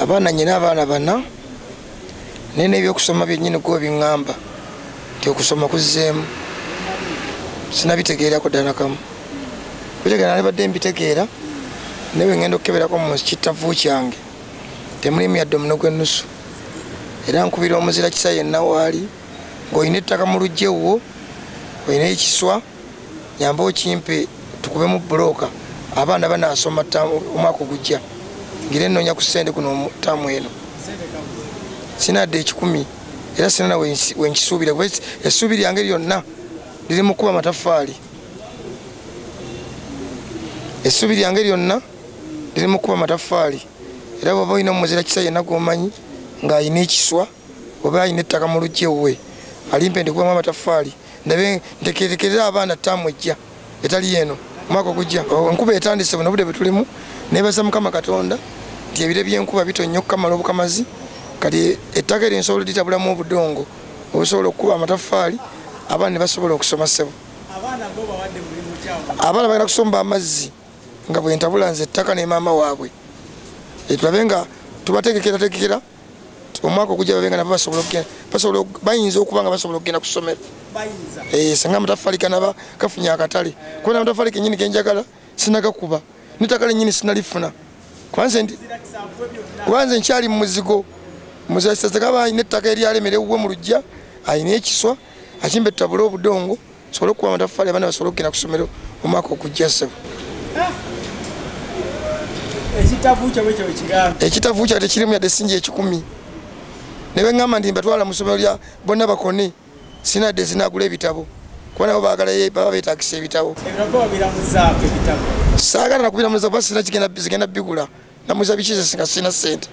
Abaana nyina abaana bana naye n'ebyokusoma byennyini gwe biŋŋamba nti okusoma kuzzeemu sinabitegeerako ddala kamu bitegeera nalibadde mbitegeera naye bwe ŋŋenda okukeberako mu kitavu kyange temulimu yadde omuno gw'ennusu era nkubira omuzira kisa yenna waali ng'olina ettaka mu luggya ewwo olina ekiswa nyamba okimpe tukubemu bbulooka abaana banaasoma omwaka ogujja ngira ennoonya ku ssente kuno ttaamu eno sinadde 1,000 era sina wenkisuubira kuba essuubi lyange lyonna liri mu kuba mataffaali essuubi lyange lyonna liri mu kuba mataffaali era bw'oba olina omuzira kisa yenna gw'omanyi ng'alina ekiswa oba alina ettaka mu luggya ewuwe alimpe ndikubamu amataffaali ndabe ntekerekerera abaana ttaamu ejja etali eno omwaka ogujja. Enkuba etandise buno obudde bwe tulimu neebaza Mukama Katonda nti ebire by'enkuba bitonnya okukamala obukamazi kati ettaka eryo nsobola litabulamu obudongo obusobola okukuba amataffaali abaana ne basobola okusoma ssebo. Abaana bagenda kusomba amazzi nga bwe ntabula nze ettaka ne maama waabwe tulabe nga tubategekerategekera omwaka ogujja babe nga nabo basobola okugenda bayinza okuba nga basobola okugenda ku ssomero singa amataffaali kanaba kafunye akatale kuba n'amataffaali kennyini ke njagala sinagakuba n'ettaka lennyini sinalifuna kuba nze nkyali mu muzigo muzira kisasa kaba alina ettaka eryalemera ewuwe mu luggya alina ekiswa akimbe tutabule obudongo sobole okukuba amataffaali abaana basobole okugenda ku ssomero omwaka ogujja ssebo. Ekitavu kyo tekirimu yadde singi 1,000 ne bwe ŋŋamba nti mbatwala mu ssomero lya bonna bakone sinadde sinagula ebitabo kuba nabo baagala baba beetaagisa ebitabo. Saagala nakubiramuza kuba sina zigenda bigula namuza biki nga sina ssente.